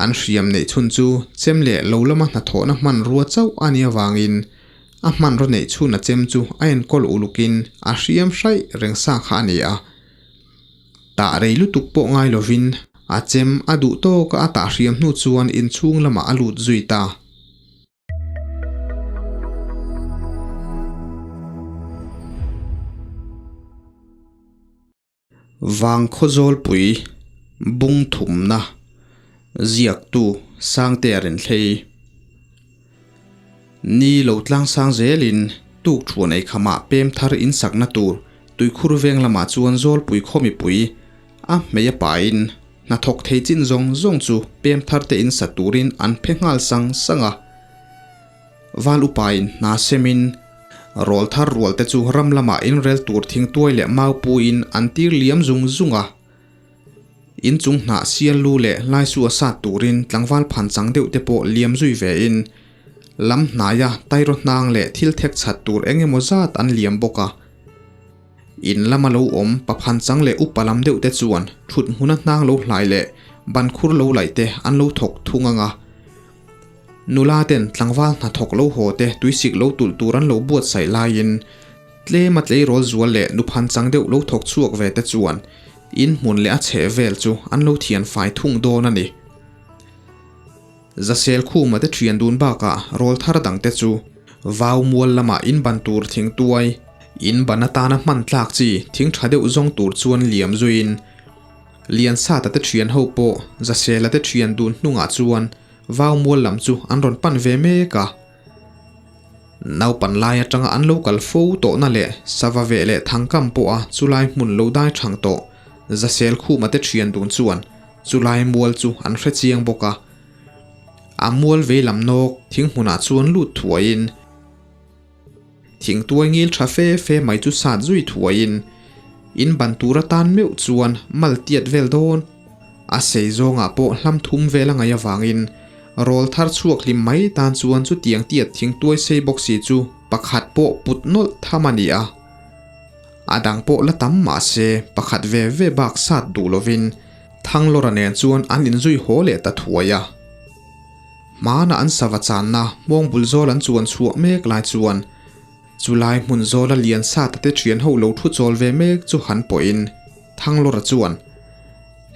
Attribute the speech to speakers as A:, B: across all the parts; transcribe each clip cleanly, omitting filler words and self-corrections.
A: An hriam neih chhun chu chem leh lo lama hnathawhna hmanrua chauh a nih avangin a hmanraw neih chhun a chem chu a enkawl ulukin a hriam hraih reng sa kha a ni a. Tah rei lutuk pawh ngai lovin a chem a duh tawka a tah hriam hnu chuan inchhung lamah a lut zui ta. Vangkhaw Zawlpui bung thumna ziaktu Sangtea Renthlei Ni lo tlang sang zelin tuk thuan ei khamah pem thar in sakna tur tuikhur veng lamah chuan Zawlpui khaw mipui a hmei a pain hnathawk thei chin zawng zawng chu pem thar te in sa turin an phe nghal sang sang a. Val upain hna semin rawl thar rual te chu ram lamah inrel tur thingtuai leh mau puiin an tir liam zung zung a. Inchung hnah sial lu leh laisu a sat turin tlangval phan chang deuh te pawh liam zui vein lam hnaia tairaw hnang leh thil thek chhat tur eng emaw zat an liam bawk a. In lama lo awm paphan chang leh upa lam deuh te chuan thut hmuna hnang lo hlai leh ban khur lo laih te an lo thawk thung ang a. Nula ten tlangval hnathawk lo haw te tuisik lo tulh tur an lo buatsaih laiin tlema tleirawl zual leh nuphan chang deuh lo thawk chhuak ve te chuan in hmun leh a chheh vel chu an lo thian fai thung dawn a ni. Zasel khuma te thian dun bakah rawl thar dang te chu vau mual lamah in ban tur thing tuai, in ban atana hman tlak chi thing tha deuh zawng tur chuan liam zuiin Liansata te thian ho pawh Zasela te thian dun hnungah chuan vau mual lam chu an rawn pan ve mek a. Naupan lai atanga an lo kal fo tawhna leh sava veh leh thangkam pawha chulai hmun lo dai thang tawh Zasel khuma te thian dun chuan chulai mual chu an hre chiang bawk a. A mual vei lam nawk thing hmunah chuan lut thuaiin thingtuai ngil tha fe fe mai chu sat zui thuaiin in ban tur atan meuh chuan mal tiat vel dawn. A sei zawngah pawh hlam thum vel a ngaih avangin rawl thar chhuak hlim mai tan chuan chutiang tiat thingtuai sei bawk si chu pakhat pawh put nawlh tham a ni a. A dang pawh la tam mah se pakhat ve ve bak sat duh lovin Thanglawra nen chuan an inzui haw leh ta thuai a. Hmana an sava channa hmawng bul zawl an chuan chhuah mek lai chuan chulai hmun zawla lian sata te thian ho lo thu chawl ve mek chu han pawhin Thanglawra chuan,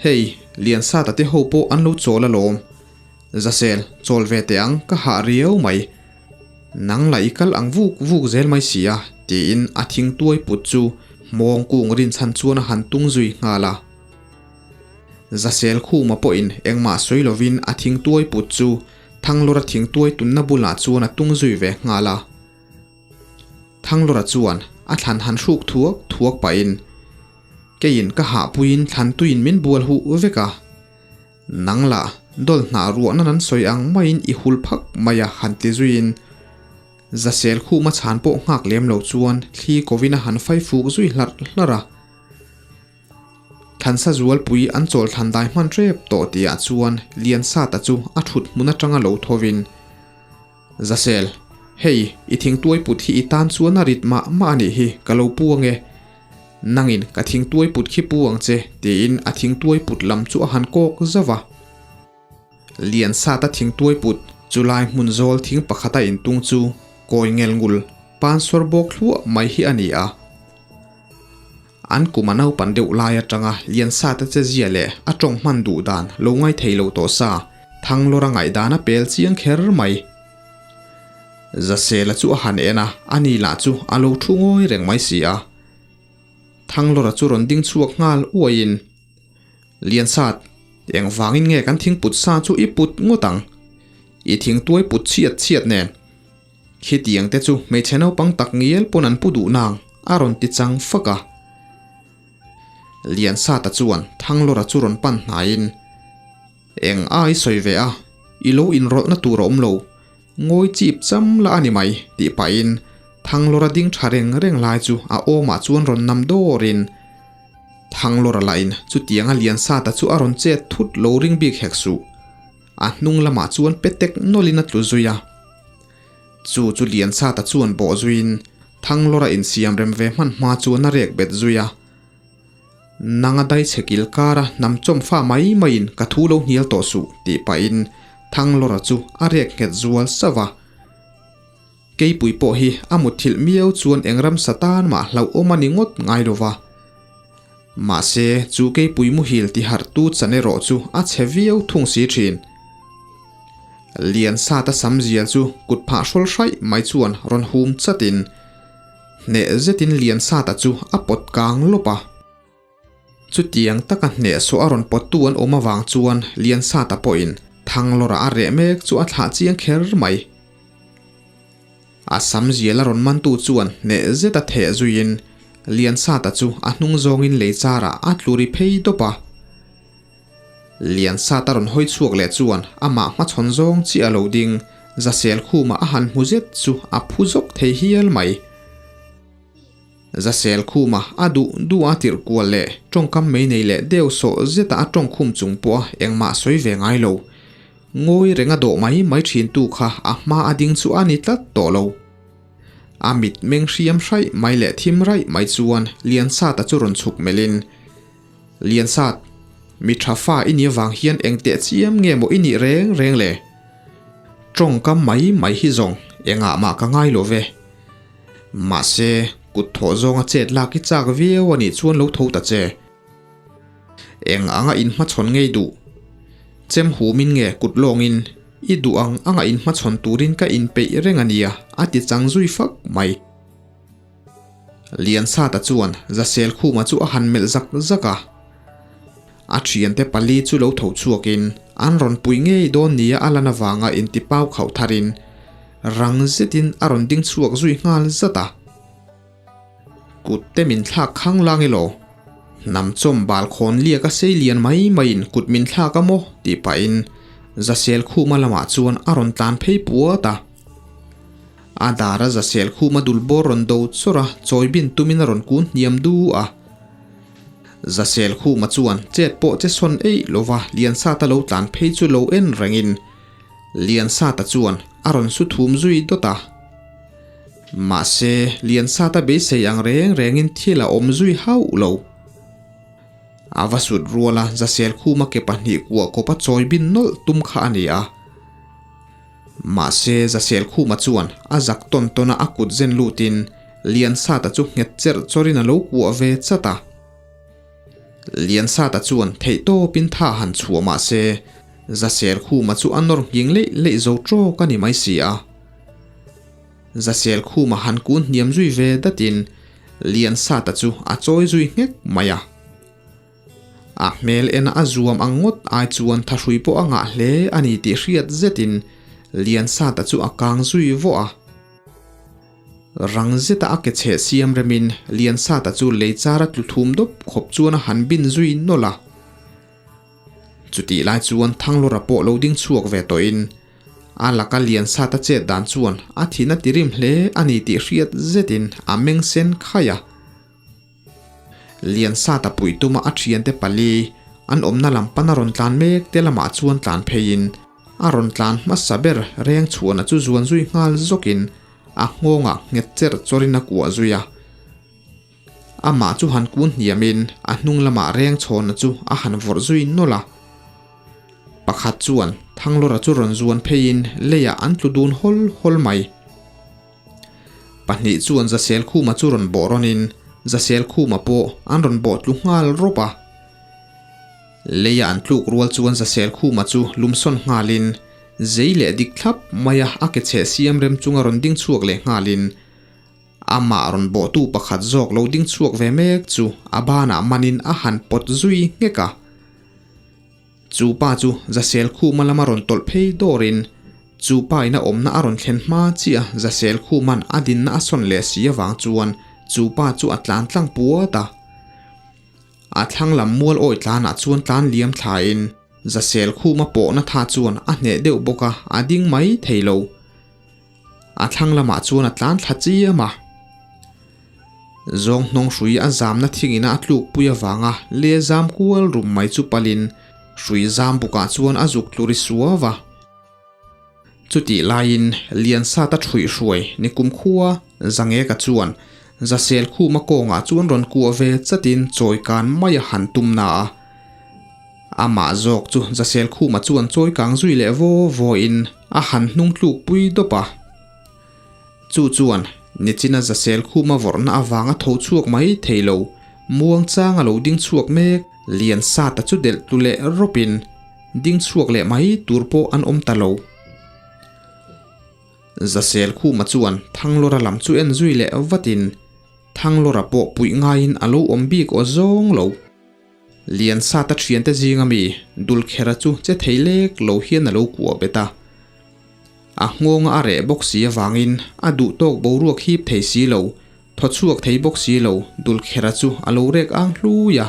A: Hei, lian sata te ho pawh an lo chawl alawm. Zasel, chawl ve teh ang, ka hah riau mai. Nang lah i kal ang vuk vuk zel mai si a, tiin a thingtuai put chu hmawng kung rinchhan chuan a han tung zui nghal a. Zasel khuma pawhin engmah sawi lovin a thingtuai put chu Thanglawra thingtuai tunna bulah chuan a tung zui ve nghal a. Thanglawra chuan a thlan han hruk thuak thuak pahin, Keiin ka hahpuiin thlan tuiin min bual huh vek a. Nang lah dawl hnah ruahna nan sawi ang maiin i hul phak mai a han ti zuiin Zasel khuma chhan pawh nghak lem lo chuan thli kovin a han fai fuk zui hlarh hlarh a. Thlansa zualpui an chawl thlan dai hman tep tawh tihah chuan Liansata chu a thut hmun atanga lo thovin, Zasel, hei i thingtuai put hi i tan chuan a rit mah mah a nih hi, ka lo pu ange. Nangin ka thingtuai put khi pu ang che, tiin a thingtuai put lam chu a han kawk zauh a. Liansata thingtuai put chulai hmun zawl thing pakhata intung chu kawi ngel ngul pansawr bawk hluah mai hi a ni a. An kum a naupan deuh lai atanga Liansata che zia leh a tawng hman duh dan lo ngai thei lo tawh sa, Thanglawra ngaihdan a pel chiang kher mai. Zasela chu a han en a, ani lah chu a lo thu ngawi reng mai si a. Thanglawra chu rawn ding chhuak nghal uaiin, Liansat, engvangin nge kan thingput sa chu i put ngawt ang? I thingtuai put chhiat chhiat nen. Khitiang te chu hmeichhe naupang tak ngial pawn an pu duh nang, a rawn ti chang fak a. Liansata chuan Thanglawra chu rawn pan hnaiin, Eng a i sawi ve a, i lo inrawlhna tur a awm lo, ngawi chip cham la a ni mai, tih pahin Thanglawra ding tha reng reng lai chu a awmah chuan rawn nam dawrin, Thanglawra lahin chutianga Liansata chu a rawn chet thut lo ring bik hek suh. A hnung lamah chuan petek nawlhin a tlu zui a. Chu chu Liansata chuan bawh zuiin Thanglawra insiam rem ve hman hma chuan a rek bet zui a. Nanga dai chhe kil kara hnam chawm fa mai maiin ka thu lo hnial tawh suh tih pahin Thanglawra chu a rek nghet zual sauh a. Keipui pawh hi a mutthilh miau chuan eng ramsa tan mah hlauhawm a ni ngawt ngai lo va. Mahse, chu keipui muhil ti harhtu chan erawh chu a chhe viau thung si thin. Liansata samzial chu kut phah hrawl hraih mai chuan rawn hum chatin hneh zetin Liansata chu a pawt kang lawp a. Chutiang taka hnehsawh a rawn pawttu an awm avang chuan Liansata pawhin Thanglawra a reh mek chu a thlah chiang kher mai. A samzial a rawn mantu chuan hneh zeta theh zuiin Liansata chu a hnung zawngin lei charah a tlu ri phei dawp a. Liansata rawn hawi chhuak leh chuan amah hmachhawn zawng chiah a lo ding, Zasel khuma a han hmu zet chu a phu zawk thei hial mai. Zasel khuma a duh duh a tirh kual leh tawngkam mei nei leh deuh sawh zeta a tawng khum chung pawha engmah sawi ve ngai lo. Ngawi reng a dawh mai mai thin tu kha a hma a ding chu a ni tlat tawh lo. A mit meng hriam hraih mai leh thim raih mai chuan Liansata chu rawn chhuk melhin, Liansat, mi tha fa i nih avang hian eng teh chiam nge maw i nih reng reng le? Tawngkam mai mai hi zawng engah mah ka ngai lo ve. Mahse, kut thawh zawnga chet lak i chak viau a nih chuan lo tho ta che. Eng anga inhmachhawn ngei duh? Chem humin nge kut lawngin i duh ang anga inhmachhawn turin ka inpeih reng a nia, a ti chang zui fak mai. Liansata chuan Zasel Khuma chu a han melh zak zak a. A thiante pali chu lo tho chhuakin an rawn pui ngei dawn nia a lan avanga intipau khauh tharin rang zetin a rawn ding chhuak zui nghal zat a. Kut te min thlak khang lang elaw? Hnam chawm bal khawn liak a sei lian mai maiin kut min thlak a maw? tih pahin Zasel Khuma lamah chuan a rawn tlan phei puat a. A dar a Zasel Khuma dul bawr rawn do chawrh a, chawi bin tumin a rawn kun hniam du a. Zasel Khuma chuan chet pawh che sawn eih lova Liansata lo tlan phei chu lo en rengin Liansata chuan a rawn su thum zui dawt a. Mahse, Liansata beisei ang reng rengin thil a awm zui hauh lo. A va sut ruala Zasel Khuma ke pahnih kuah kawpa chawi bin nawlh tum kha a ni a. Mahse, Zasel Khuma chuan a zak tawn tawn a a kut zen lutin Liansata chu nghet cherh chawrin a lo kuah ve chat a. Liansata chuan theihtawpin tha han chhuah mah se, Zasel Khuma chu a nawr nghing leih leih zo tawk a ni mai si a. Zasel Khuma han kun hniam zui ve datin Liansata chu a chawi zui nghek mai a. A hmel ena a zuam ang ngawt ai chuan thahrui pawh a ngah hle a ni tih hriat zetin Liansata chu a kang zui vawh a. Rang zeta a ke chheh siam remin Liansata chu lei chara tlu thum dawp khawp chuan a han bin zui nawlh a. Chutih lai chuan Thanglawra pawh lo ding chhuak ve tawhin a laka Liansata chet dan chuan a thin a tirim hle a ni tih hriat zetin a meng sen khaih a. Liansata puih tuma a thiante pali an awmna lam pan a rawn tlan mek te lamah chuan tlan pheiin a rawn tlan hmasa ber reng chhuahna chu zuan zui nghal zawkin a nghawngah nghet cherh chawrin a kuah zui a. Amah chu han kun hniamin a hnung lamah reng chhawnna chu a han vawrh zui nawlh a. Pakhat chuan Thanglawra chu rawn zuan pheiin leiah an tlu dun hawl hawl mai. Pahnih chuan Zasel Khuma chu rawn bawh rawnin Zasel Khuma pawh an rawn bawh tlu nghal rawp a. Leia an tluk rual chuan Zasel Khuma chu lumsawn nghalin zei leh dik thlap maia a ke chheh siam rem chunga rawn ding chhuak leh nghalin amah rawn bawhtu pakhat zawk lo ding chhuak ve mek chu a banah manin a han pawt zui nghek a. Chu pa chu Zasel Khuma lama rawn tawlh phei dawrin chu pa ina awmna a rawn thlen hma chiah Zasel Khuma'n a dinna a sawn leh si avang chuan chu pa chu a tlan tlang puat a. A thlang lam mual awi tlanah chuan tlan liam thlain Zasel Khuma pawhna tha chuan a hneh deuh bawk a, a ding mai thei lo. A thlang lamah chuan a tlan thla chiam a. Zawng hnawng hrui a zamna thingina a tlukpui avanga le zam kual rum mai chu palin hrui zam bukah chuan a zuk tlu ri suau va. Chutih laiin Liansata ṭhuih hruai ni kumkhua Zangeka chuan Zasel khuma kawngah chuan rawn kuah ve chatin chawi kan mai a han tum na a. Amah zawk chu Zasel khuma chuan chawi kang zui leh vaw vawiin a han hnung tluk pui dawp a. Chu chuan nichina Zasel khuma vawrhna avanga tho chhuak mai thei lo, muang changa lo ding chhuak mek Liansata chu delh tlu leh rawpin ding chhuak leh mai tur pawh an awm ta lo. Zasel khuma chuan Thanglawra lam chu en zui leh vatin Thanglawra pawh puih ngaiin a lo awm bik aw zawng lo. Liansata thiante zinga mi Dulkhera chu che thei lek lo hian a lo kuah bet a. A nghawnga a reh bawk si avangin a duh tawk boruak hip thei si lo, thaw chhuak thei bawk si lo Dulkhera chu a lo rek ang hlui a.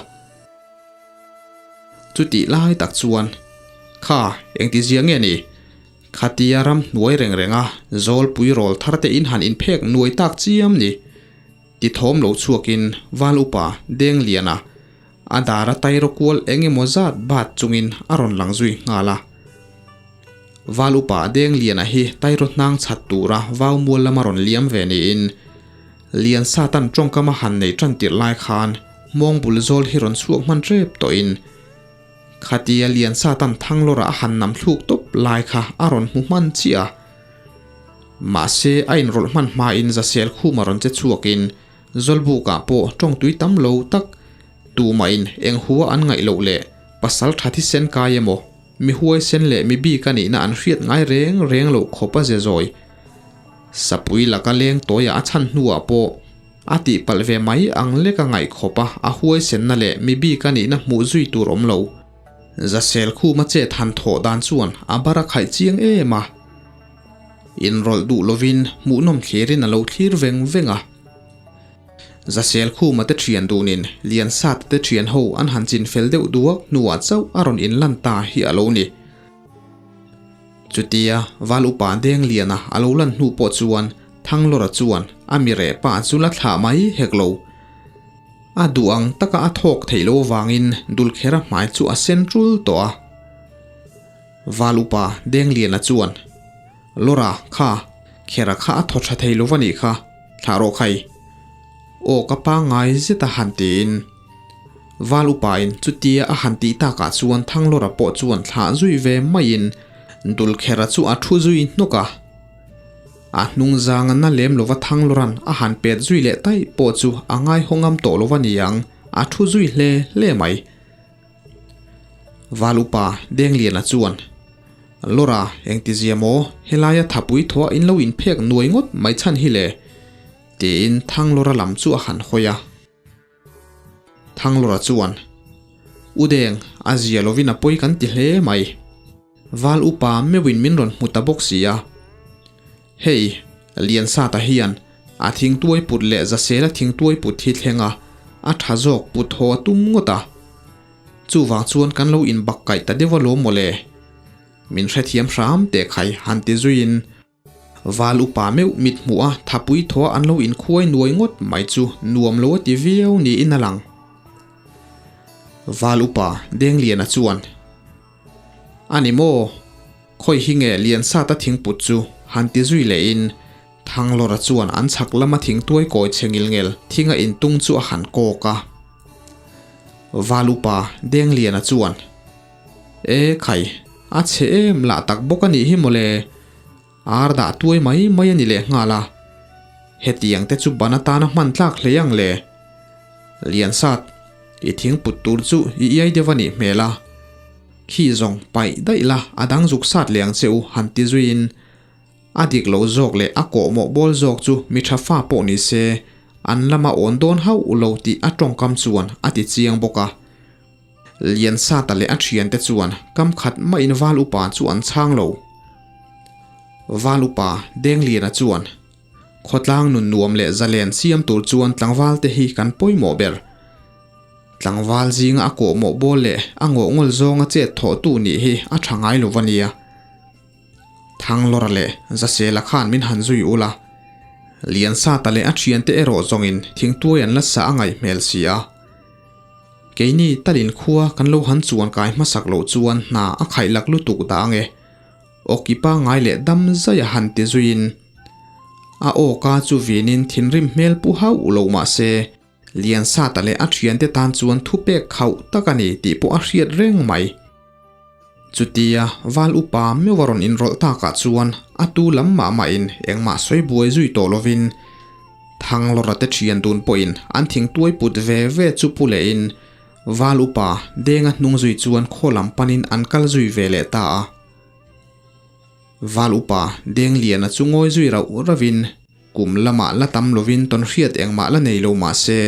A: Chutih lai tak chuan, Kha, engtizia nge ni? Khatia ram hnuai reng reng a zawlpui rawl thar te in han inphek nuai tak chiam ni. Ti thawm lo chhuakin Val Upa Dengliana a dar a tairaw kual eng emaw zat bat chungin a rawn lang zui nghal a. Val Upa Dengliana hi tairaw hnang chhat tura vau mual lama rawn liam ve niin Liansatan tawngkam a han nei tan tirh lai khan mawng bul zawl hi rawn chhuak hman tep tawhin Khatia Liansatan Thanglawra a han nam thluk tawp lai kha a rawn hmu hman chiah a. Mahse, a inrawlh hman hmain Zasel khuma rawn che chhuakin Zawlbukah pawh tawngtui tam lo tak tumahin eng hua an ngaih loh leh pasal tha thisen kai emaw, mi huaisen leh mi bik a nihna an hriat ngai reng reng loh khawp a ze zawi. Sapui laka leng tawiah a chhan hnuah pawh A tihpalh ve mai ang lek a ngaih khawp a, a huaisenna leh mi bik a nihna hmuh zui tur awm lo. Zasel khuma chet han thawh dan chuan a bar a khaih chiang em a. Inrawlh duh lovin hmuhnawm thlirin a lo thlir veng veng a. Zasel khuma te thian dunin Liansata te thian ho an han chin fel deuh duak hnuah chauh a rawn inlan ta hi a lo ni. Chutia Val Upa Dengliana a lo lan hnu pawh chuan Thanglawra chuan a mi reh pa chu la thlah mai hek lo. A duh ang taka a thawk theih loh avangin Dulkhera hmai chu a sen tul tawh a. Val Upa Dengliana chuan, Lawra, kha, Khera kha a thaw tha thei lo va nih kha, thlah rawh khai. Aw ka pangngai zet a han tiin. Val upain chutia a han tih takah chuan Thanglawra pawh chuan thlah zui ve maiin Dulkhera chu a thu zui hnawk a. A hnung zanga na lem lova Thanglawra'n a han pet zui leh taih pawh chu a ngaihawng ngam tawh lova niang, a thu zui hle hle mai. Val upa Dengliana chuan, Lawra, engtizia maw, helaia thapui thawh in lo inphek nuai ngawt mai chhan hi le? tiin Thanglawra lam chu a han hawi a. Thanglawra chuan, U Deng, a zia lovin a pawi kan ti hle mai. Val upa meuhin min rawn hmu ta bawk si a. Hei, Liansata hian a thingtuai put leh Zasela thingtuai put hi thleng a, a tha zawk put haw a tum ngawt a. Chuvang chuan kan lo inbak kaih ta deuh alawm mawle. Min hrethiam hram teh khai han ti zuiin Val upa meuh mit hmuh a thapui thaw an lo inkhuai nuai ngawt mai chu nuam lo a ti viau niin a lang. Val upa Dengliana chuan, A ni maw? Khawi hi nge Liansata thingput chu han ti zui lehin Thanglawra chuan an chhak lama thingtuai kawi chhe ngilngel thinga intung chu a han kawk a. Val upa Dengliana chuan, E khai, a chhe em lah tak bawk a nih hi mawle. Ar dah tuai mai mai a ni leh nghal a. Hetiang te chu ban atana hman tlak hlei ang le. Liansat, i thing put tur chu i iai deuh a nih hmel a. Khi zawng paih daih la a dang zuk sat leh ang che u han ti zuiin a dik lo zawk leh a kawhmawh bawl zawk chu mi tha fa pawh ni se an lama awn dawn hauh lo tih a tawngkam chuan a ti chiang bawk a. Liansata leh a thiante chuan kam khat maiin Val Upa chu an chhang lo. Val Upa Dengliana chuan, Khawtlang nun nuam leh zalen siam tur chuan tlangval te hi kan pawimawh ber. Tlangval zinga a kawhmawh bawl leh a ngawhngawl zawnga chet thawhtu nih hi a tha ngai lo va nia. Thanglawra leh Zasela khan min han zui ul a. Liansata leh a thiante erawh zawngin thingtuai an la sa a ngaih hmel si a. Keini talin khua kan lo han chuan kai hmasak loh chuan hna a khaih lak lutuk dah ange. Awki pangngai leh dam zaia han ti zuiin. A aw ka chu vinin thinrim hmel pu hauh lo mah se, Liansata leh a thiante tan chuan thupek khauh tak a ni tih pawh a hriat reng mai. Chutia val upa meuh a rawn inrawlh takah chuan a tu lam mah mahin engmah sawi buai zui tawh lovin Thanglawra te thian dun pawhin an thingtuai put ve ve chu pu lehin val upa Denga hnung zui chuan khaw lam panin an kal zui ve leh ta a. Val upa Dengliana chu ngawi zui rauh rauhin Kum lamah la tam lovin tawnhriat engmah la nei lo mah se,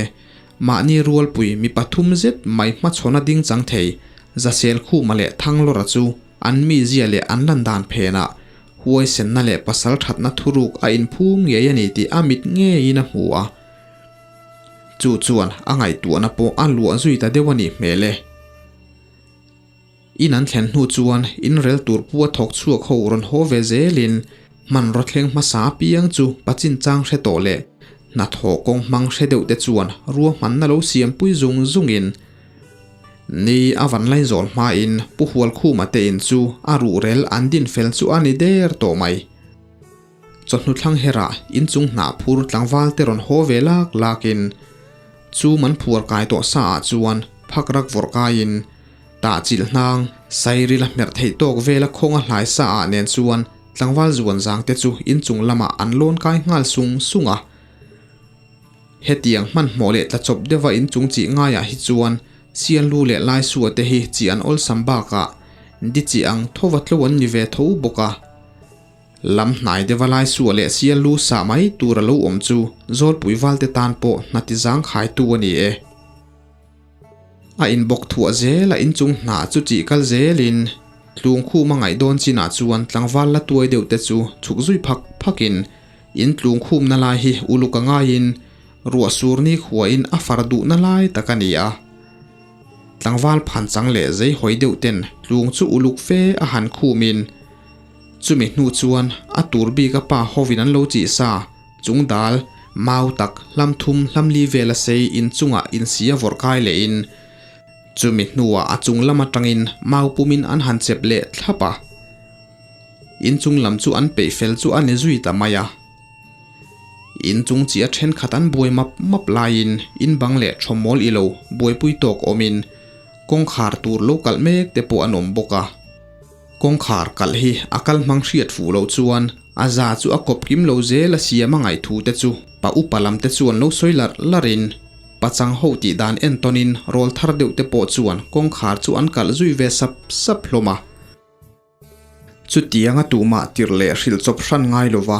A: mahni rualpui mi pathum zet mai hmachhawna ding chang thei Zasel Khuma leh Thanglawra chu an mizia leh an lan dan phenah huaisenna leh pasal thatna thuruk a inphum ngei a ni tih a mit ngeiin a hmu a. Chu chuan a ngaihtuahna pawh a luah zui ta deuh a nih hmel e. In an thlen hnu chuan inrel tur pu a thawk chhuak ho rawn haw ve zelin hmanraw thleng hmasa apiang chu pachinchang hre tawh leh hnathawh kawng hmang hre deuh te chuan ruahmanna lo siampui zung zungin ni a van laizawl hmain Pu Hualkhuma te in chu a ruhrel an din fel chu a ni der tawh mai. Chawhnu thlang herah inchung hnah phur tlangval te rawn haw ve lak lakin chu man phuar kai tawh sa ah chuan phak rak vawrh kaiin tah chilh hnang sairil a hmerh theih tawk vela khawnga hlai sa ah nen chuan tlangval zuan zang te chu inchung lamah an lawn kai nghal sung sung a. Hetiang hmanhmawh leh tlachawp deuha inchung chih ngaiah hi chuan Sianlu leh Laisua te hi chi an awlsam bakah di chi ang thova tlo an ni ve tho bawk a. Lam hnai deuha Laisua leh Siallu sah mai tur a lo awm chu Zawlpui valte tan pawh hna ti zangkhaitu a ni e. A inbawk thuah zel a inchung hnah chu chih kal zelin tlungkhum a ngaih dawn chinah chuan tlangval la tuai deuh te chu chhuk zui phak phakin in tlungkhumna lai hi uluk a ngaiin ruah sur ni khuain a far duhna lai tak a ni a. Tlangval phan chang leh zei hawi deuh ten tlung chu uluk fe a han khumin Chumi hnu chuan a tur bik a pa hovin an lo chih sa, chung dal, mau tak, hlam thum, hlam li vel a sei inchungah insi a vawrh kai lehin, chumi hnuah a chung lam atangin mau pumin an han chep leh thlap a. Inchung lam chu an peih fel chu a ni zui ta mai a. Inchung chi a thenkhat an buai map map laiin in bang leh thawmawl ilo buaipui tawk awmin kawngkhar tur lo kalh mek te pawh an awm bawk a. Kawngkhar kalh hi a kal hmang hriat fuh loh chuan a za chu a kawp kim lo zel a siam a ngaih thu te chu pa upa lam te chuan lo sawi larh larh in pachang ho tih dan entawn in rawl thar deuh te pawh chuan kawngkhar chu an kalh zui ve sap sap hlawm a. Chutiang a tumah tirh leh hrilh chawp hran ngai lova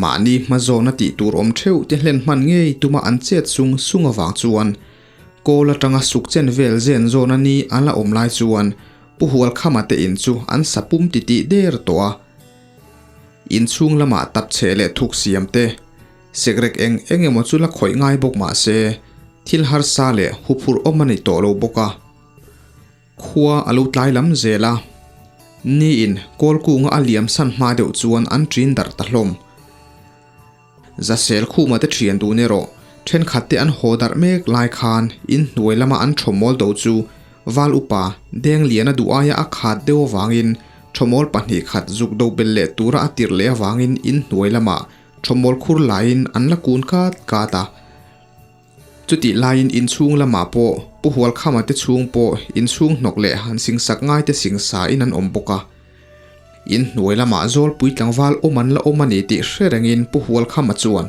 A: mahni hma zawna tih tur awm theuh te hlen hman ngei tuma an chet sung sung avang chuan kawl atanga suk chen vel zen zawna ni a la awm lai chuan Pu Hualkhama te in chu an sa pum titih der tawh a. Inchhung lamah tap chhe leh thuk siam te, sekrek eng eng emaw chu la khawih ngai bawk mah se, thil harsa leh huphurh awm a ni tawh lo bawk a. Khua a lo tlai lam zel a. Niin Kawlkunga a liam san hma deuh chuan an ṭin darh ta hlawm. Zasel khuma te thian dun erawh thenkhat te an haw darh mek lai khan in hnuai lama an thawmawl do chu Val upa Dengliana duh aia a khat deuh avangin thawmawl pahnih khat zuk do bel leh tura a tirh leh avangin in hnuai lamah thawmawl khur laiin an la kun kat kat a. Chutih laiin inchhung lamah pawh Pu Hualkhama te chhung pawh inchhung hnawk leh han singsak ngai te singsa in an awm bawk a. In hnuai lamah Zawlpui tlangval awm an la awm a ni tih hre rengin Pu Hualkhama chuan,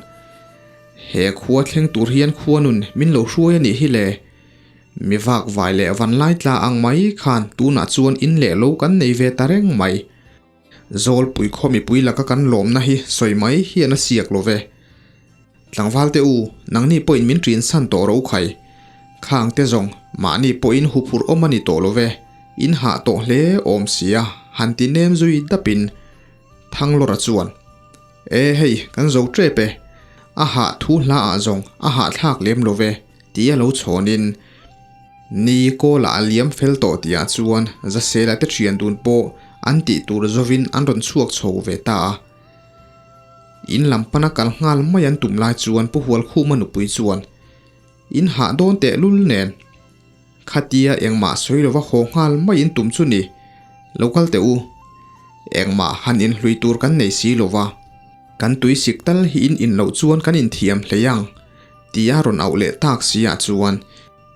A: He khua thleng tur hian khua nun min lo hruai a nih hi le. Mi vak vai leh vanlai tla ang mai khan tunah chuan in leh lo kan nei ve ta reng mai. Zawlpui khaw mipui laka kan lawmna hi sawi mai hian a siak lo ve. Tlangval te u, nangni pawhin min ṭin san tawh ro khai. Khang te zawng, mahni pawhin huphurh awm a ni tawh lo ve. In hah tawh hle awm si a, han ti nem zui dapin Thanglawra chuan, E hei, kan zo ṭep e. A hah thu hla ah zawng a hahthlak lem lo ve, ti a lo chhawnin, Ni kawlah a liam fel tawh tihah chuan Zasela te ṭhian dun pawh an tih tur zovin an rawn chhuak chho ve ta a. In lam pana kal nghal mai an tum lai chuan Pu Hualkhuma nupui chuan, In hah dawn teh lul nen. Khatia engmah sawi lova haw nghal mai in tum chu ni. Lo kal teh u. Engmah han inhlui tur kan nei si lova. Kan tui sik tal hi in in loh chuan kan inthiam hlei ang, tia rawn auh leh tak si ah chuan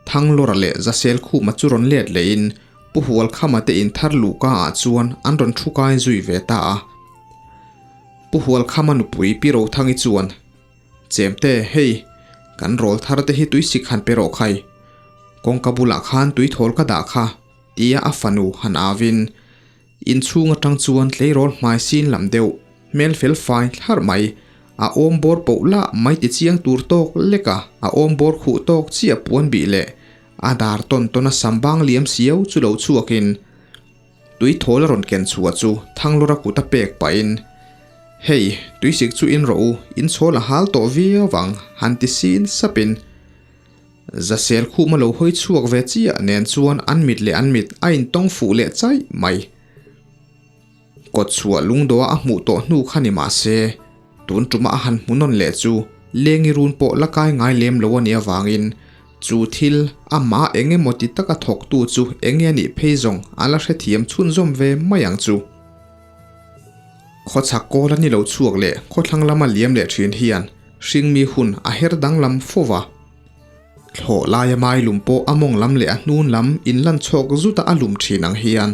A: Thanglawra leh Zasel Khuma chu rawn let lehin Pu Hualkhama te inthar luhka ah chuan an rawn thu kai zui ve ta a. Pu Hualkhama nupui Pi Rothangi chuan, Chemte, hei, kan rawl thar te hi tui sik han pe rawh khai. Kawngka bulah khan tui thawl ka dah kha, tia a fanu han avin Inchhung atang chuan tleirawl hmai sin lam deuh, hmel fel fai thlarh mai, a awm bawr poh lah mai ti chiang tur tawk lek a, a awm bawr khuh tawk chiah puan bih leh a dar tawn tawn a sam bang liam siau chu lo chhuakin tui thawl a rawn ken chhuah chu Thanglura kut a pek pahin, Hei, tuisik chu in rawh u, in chhawl a hal tawh viau vang, han ti sin sapin. Zasel khum a lo hawi chhuak ve chiah nen chuan an mit leh an mit a intawng fuh leh chaih mai. Kawt chhuah lungdawha a hmuh tawh hnu kha ni mah se, tun tuma a han hmu nawn leh chu lengi run pawh la kai ngai lem lo a nih avangin chu thil amah eng emaw ti taka thawktu chu eng nge a nih phei zawng a la hrethiam chhunzawm ve mai ang chu. Khawchhak kawl a ni lo chhuak leh khawthlang lama liam leh thin hian hringmi hun a her danglam fo va. Thlawh laia mai lum pawh a mawng lam leh a hnun lam inlan chhawk zuta a lum thin ang hian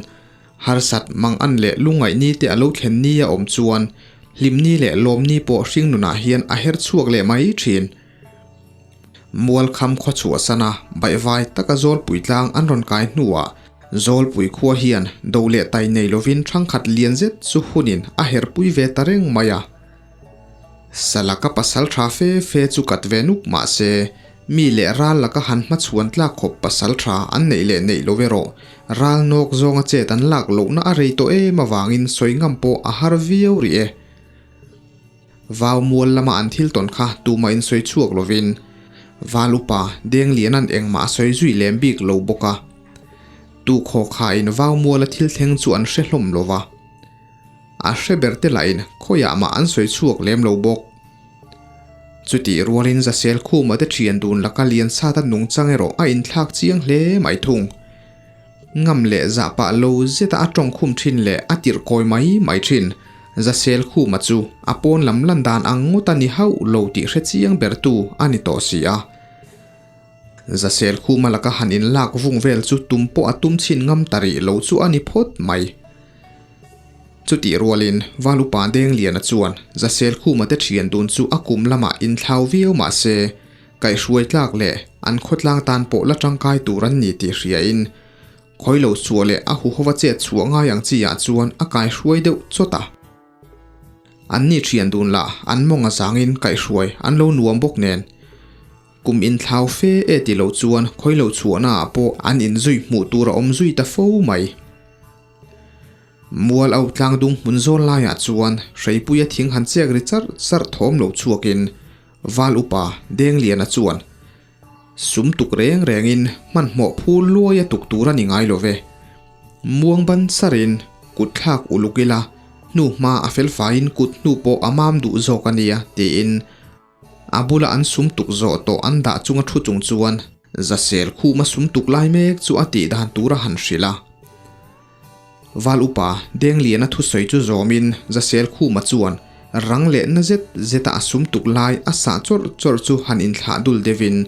A: harsat mang an leh lungngaih ni te a lo thlen ni a awm chuan hlimni leh lawmni pawh hring nunah hian a her chhuak leh mai thin. Mualkham khaw chhuahsana baihvai taka Zawlpui tlang an rawn kai hnuah Zawlpui khua hian do leh tai nei lovin thangkhat lian zet chu hunin a herpui ve ta reng mai a. Salaka pasal tha fe fe chu kat ve nuk mah se, mi leh ral laka han hmachhuan tlak khawp pasal tha an neih leh neih lo erawh ral nawk zawnga chet an lak lohna a rei tawh em avangin sawi ngam pawh a har viau rih e. Vau mual lama an thil tawn kha tumah in sawi chhuak lovin Val upa Dengliana'n engmah a sawi zui lem bik lo bawk a. Tukhaw khain vau muala thil thleng chu an hre hlawm lo va. A hre ber te lahin khawiah mah an sawi chhuak lem lo bawk. Chutih rualin Zasel Khuma te thian dun laka Liansata nungchang erawh a inthlak chiang hle mai thung. Ngam leh zah pah lo zeta a tawng khum thin leh a tirh kawi mai mai thin. Zasel Khuma chu a pawn lam lan dan ang ngawt a ni hauh lo tih hre chiang bertu a ni tawh si a. Zasel Khuma laka han inlak vung vel chu tum pawh a tum chhin ngam ta rih lo chu a ni phawt mai. Chutih rualin Valupa Dengliana chuan Zasel Khuma te thian dun chu a kum lamah inthlau viau mah se, kaihhruai tlak leh an khawtlang tan pawh la tangkai tur an ni tih hriain khawi lo chhuah leh a huhova chet chhuah ngai ang chi ah chuan a kaihruai deuh chawt a. Anni thian dun lah an mawng a zangin kaihhruai an lo nuam bawk nen kum inthlau fe e ti lo chuan khawi lo chhuahna ah pawh an inzui hmuh tur a awm zui ta fo mai. Mual au tlang dung hmun zawl laiah chuan hreipuia thing han chek ri charh charh thawm lo chhuakin Val upa Dengliana chuan sum tuk reng rengin hmanhmawh phul luai a tuk tur a ni ngai lo ve. Muang ban sarin kut thlak uluk ila hnu hma a fel faiin kut hnu pawh a mam duh zawk a nia tiin A bula an sum tuk zawh tawh an dah chunga thu chung chuan Zasel khuma sum tuk lai mek chu a tih dan tur a han hrilh a. Val upa Dengliana thusawi chu zawmin Zasel khuma chuan rang leh na zet zeta a sum tuk lai a sah chawrh chawrh chu han inthlah dul deuhin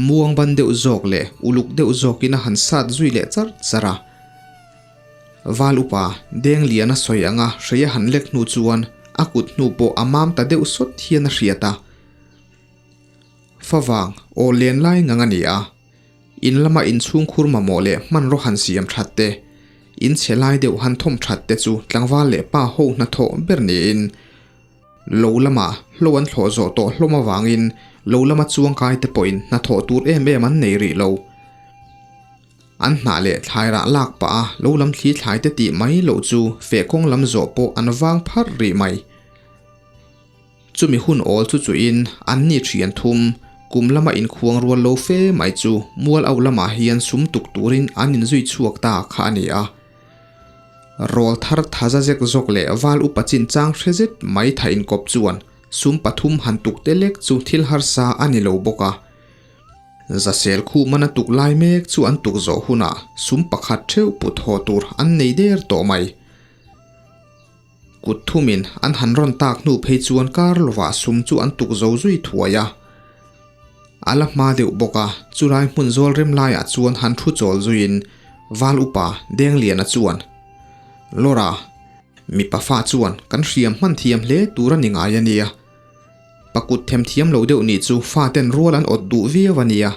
A: muang ban deuh zawk leh uluk deuh zawkin a han sat zui leh charh charh a. Val upa Dengliana sawi anga hrei a han lek hnu chuan a kut hnu pawh a mam ta deuh sawt hian a hriat a. Favang aw len lai ngang a ni a, in lama inchhungkhur mamawh leh hmanraw han siam that te, in chhe lai deuh han thawm that te chu tlangval leh pa ho hnathawh ber niin lo lama hlo an thlawh zawh tawh hlawm avangin lo lama chuangkai te pawhin hnathawh tur em em an nei rih lo. An hnah leh thlai rah lak pah a lo lam thli thlai te tih mai loh chu feh kawng lam zawh pawh an vang pharh rih mai. Chumi hun awl chu chuin an ni thian thum, kum lama inkhuang rual lo fe mai chu mual au lamah hian sum tuk turin an inzui chhuak ta kha a ni a. Rawl thar thaza zek zawk leh val upa chinchang hre zet mai tha inkawp chuan sum pathum han tuk te lek chu thil harsa a ni lo bawk a. Zasel khuhmana tuk lai mek chu an tuk zawh hunah sum pakhat theuh put haw tur an nei der tawh mai. Kut thumin an han rawn tak hnu phei chuan kar lovah sum chu an tuk zo zui thuai a. A la hma deuh bawk a, chulai hmun zawl rem laiah chuan han thu chawl zuiin Val Upa Dengliana chuan, Lawra, mipa fa chuan kan hriam hman thiam hle tur a ni ngai a nia. Pakut them thiam lo deuh nih chu faten rual an awt duh viau a nia.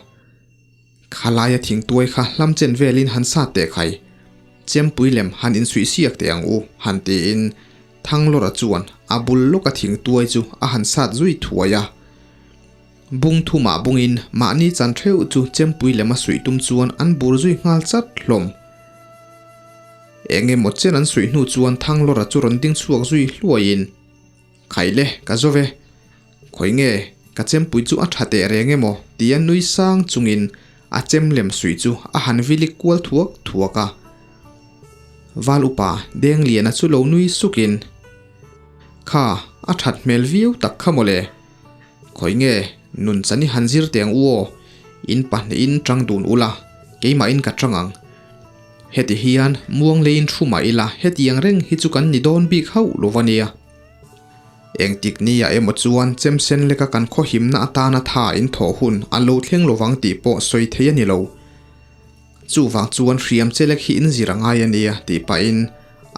A: Khalaia thingtuai kha hlam chen velin han sat teh khai. Chempui lem han insuih siak teh ang u, han tiin Thanglawra chuan a bul lawka thingtuai chu a han sat zui thuai a. Bung thumah bungin mahni chan theuh chu chempui lem a suih tum chuan an bur zui nghal chat hlawm. Eng emaw chen an suih hnu chuan Thanglawra chu rawn ding chhuak zui hluaiin, Khai le, ka zo ve. Khawi nge, ka chempui chu a tha teh reng emaw tia nui sang chungin a chem lem suih chu a han vilik kual thuak thuak a. Val upa Dengliana chu lo nui sukin, Kha, a that hmel viau tak kha mawle. Khawi nge, nun chan i han zir teh ang u aw, in pahnihin tang dun ula, keimahin ka tang ang. Heti hian muang leiin thu mah ila hetiang reng hi chu kan ni dawn bik hauh lo va nia. Engtik nia emaw chuan chemsen leka kan khawhimna atana tha in thawh hun a lo thleng lovang tih pawh sawi thei a ni lo. Chuvang chuan hriam chelek hi in zir a ngai a nia tih pahin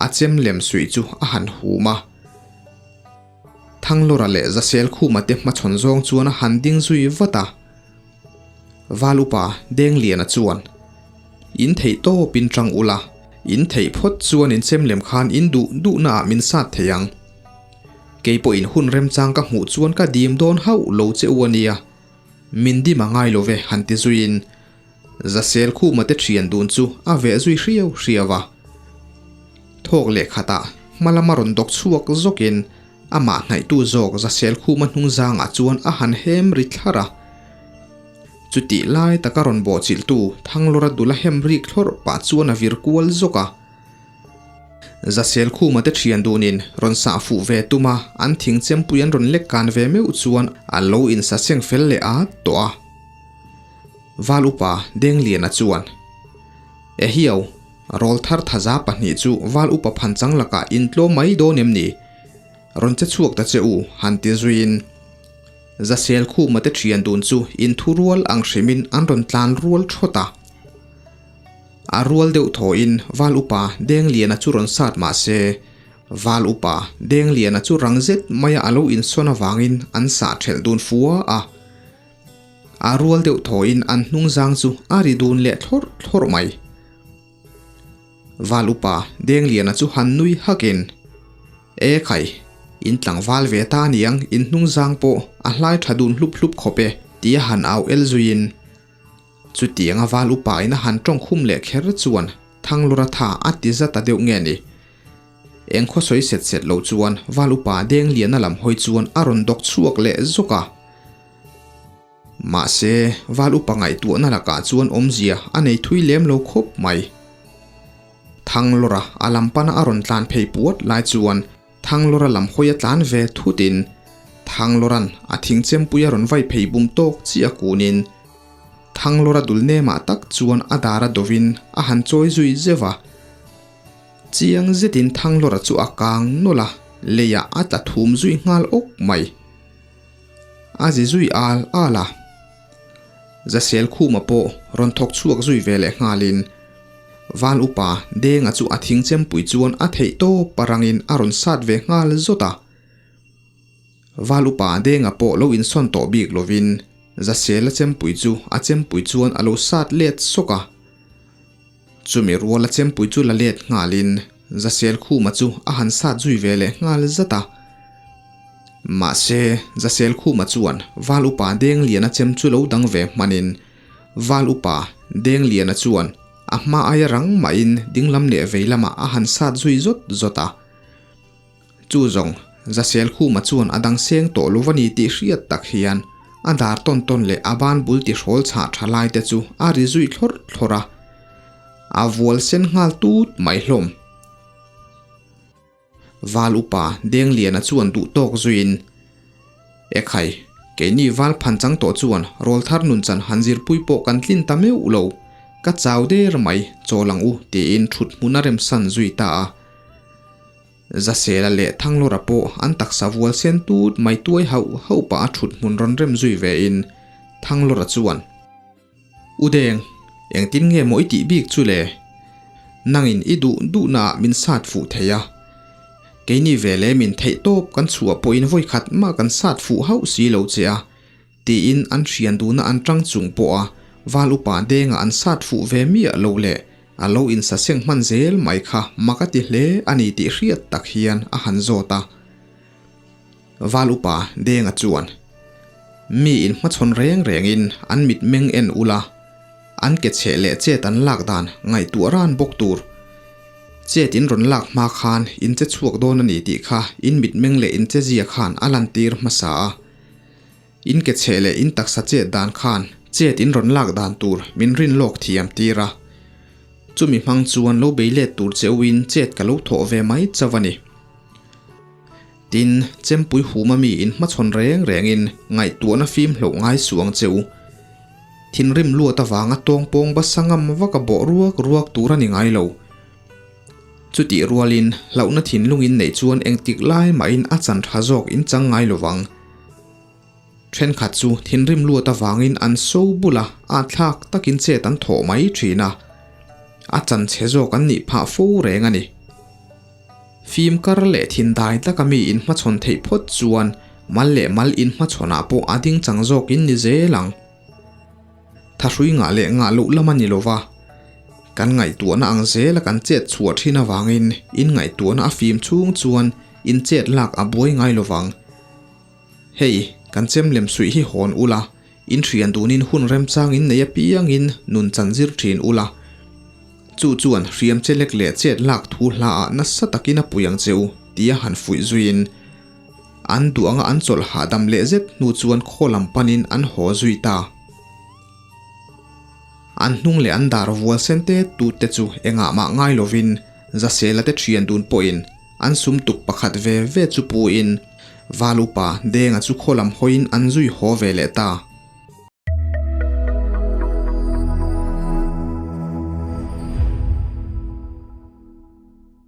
A: a chem lem suih chu a han hum a. Thanglawra leh Zasel Khuma te hmachhawn zawng chuan a han ding zui vat a. Val upa Dengliana chuan, In theih tawp in tang ula, in theih phawt chuan in chem lem khan in duh duhna ah min sat thei ang. Kei pawhin hun remchang ka hmuh chuan ka dim dawn hauh lo che u a nia. Min dim a ngai lo ve han ti zuiin Zasel Khuma te thian dun chu a veh zui hriau hriau a. Thawk leh khatah hma lama rawn dawk chhuak zawkin Amah hnaihtu zawk Zasel Khuma hnung zangah chuan a han hem ri thlar a. Chutih lai taka rawn bawhchilhtu Thanglawra dul a hem rik thlawrh pah chuan a vir kual zawk a. Zasel Khuma te thian dunin rawn sah fuh ve tum a, an thing chempui an rawn lek kan ve meuh chuan a lo insa seng fel leh at tawh a. Val upa Dengliana chuan, Ehiau, Rawlthar thaza pahnih chu val upa phanchang lakah in tlawm mai dawn em ni? Rawn che chhuak ta che u, han ti zuiin Zasel Khuma te thian dun chu in thu rual ang hrimin an rawn tlan rual thawt a. A rual deuh thawhin val upa Dengliana chu rawn sat mah se, val upa Dengliana chu rang zet maia a lo insawn avangin an sah thelh dun fua a. A rual deuh thawhin an hnungzang chu a ri dun leh thlawrh thlawrh mai. Val upa Dengliana chu han nui hakin, E khai, in tlangval ve ta aniang in hnungzang pawh a hlai tha dun hlup hlup khawp e, tia han au el zuiin. Chutianga val upa in a han tawng khum leh kher chuan Thanglura tha a ti zat ta deuh nge ni. Eng khaw sawi set set lo chuan val upa Dengliana lam hawi chuan a rawn dawk chhuak leh zawk a. Mahse, val upa ngaihtuahna lakah chuan awmzia a nei thui lem lo khawp mai. Thanglawra a lam pana a rawn tlan phei puat lai chuan Thanglawra lam hawi a tlan ve thutin Thanglawra'n a thing chempui a rawn vai phei bum tawk chiah kunin Thanglawra dul nemah tak chuan a dar a dovin a han chawi zui zeuh a. Chiang zetin Thanglawra chu a kang nawlh a, leiah a tla thum zui nghal awk mai. A zi zui al al a. Zasel Khuma pawh rawn thawk chhuak zui ve leh nghalin Val upa Denga chu a thing chempui chuan a theih tawp parangin a rawn sat ve nghal zawt a. Val upa Denga pawh lo insawn tawh bik lovin Zasela chempui chu a chempui chuan a lo sat let sawk a. Chumi ruala chempui chu la let nghalin Zasel Khuma chu a han sat zui ve leh nghal zat a. Mahse, Zasel Khuma chuan Val Upa Dengliana chem chu lo dang ve hmanin Val Upa Dengliana chuan a hma aia rang mahin dinglam leh vei lamah a han sat zui zawt zawt a. Chu zawng, Zasel Khuma chuan a dang seng tawh lo va ni tih hriat tak hian a dar tawn tawn leh a ban bul ti hrawl chhah tha lai te chu a ri zui thlawrh thlawrh a. A vual sen nghal tut mai hlawm. Val upa Dengliana chuan duh tawk zuiin, E khai, keini val phan chang tawh chuan rawlthar nunchan han zirpui pawh kan tlin ta meuh lo, ka chau der mai, chawl ang u tiin thut hmun a remsan zui ta a. Zasela leh Thanglawra pawh an taksa vual sen tut mai tuai hauh hauh pah a thut hmun rawn rem zui ve in Thanglawra chuan, U Deng, engtin nge maw i tih bik chu le? Nangin i duh duhna ah min sat fuh thei a. Keini ve leh min theih tawp kan chhuah pawhin vawi khat mah kan sat fuh hauh si lo che a, tiin an hrian duhna an tang chung pawha val upa denga an sat fuh ve miah lo leh a lo insaseng hman zel mai kha mak a ti hle a ni tih hriat tak hian a han zawt a. Val upa denga chuan, Mi inhmachhawn reng rengin an mitmeng en ula, an ke chheh leh chet an lak dan ngaihtuah ran bawk tur. Chet in rawn lak hma khan in che chhuak dawn a ni tih kha in mitmeng leh in chezia khan a lantir hmasa a. In ke chheh leh in taksa chet dan khan chet in rawn lak dan tur min rin lawk thiam tir a. Chumi hmang chuan lo bei let tur che uin chet ka lo thawh ve mai chauh a ni. Tin, chempui huma mi in hmachhawn reng rengin ngaihtuahna fim hloh ngai suh ang che u. Thinrim luat avanga tawngpawng basa ngam vak a bawh ruak ruak tur a ni ngai lo. Chutih rualin hlauhna thinlung in neih chuan engtik lai mahin a chan tha zawk in chang ngai lovang. Thenkhat chu thinrim luat avangin an so bula a thlak takin chet an thawh mai thin a, a chan chhe zawk an nih phah fo reng a ni. Fim kar leh thin dai taka mi inhmachhawn theih phawt chuan mal leh mal inhmachhawnah pawh a ding chang zawkin ni zel ang. Thahrui ngah leh ngah loh lam a ni lova, kan ngaihtuahna ang zela kan chet chhuah thin avangin in ngaihtuahna a fim chhung chuan in chet lak a buai ngai lovang. Hei, kan chem lem suih hi hawn ula, in thian dunin hun remchang in nei apiangin nun chan zir thin ula. Chu chuan hriam che lek leh chet lak thu hla ah nasa takin a pui ang che u, tia han fuih zuiin an duh anga an chawlh hahdam leh zet hnu chuan khaw lam panin an haw zui ta. An hnung leh an dar vual sen te tut te chu engah mah ngai lovin Zasela te thian dun pawhin An sum tuk pakhat ve ve chu puin Val upa Denga chu khaw lam hawiin an zui haw ve leh ta.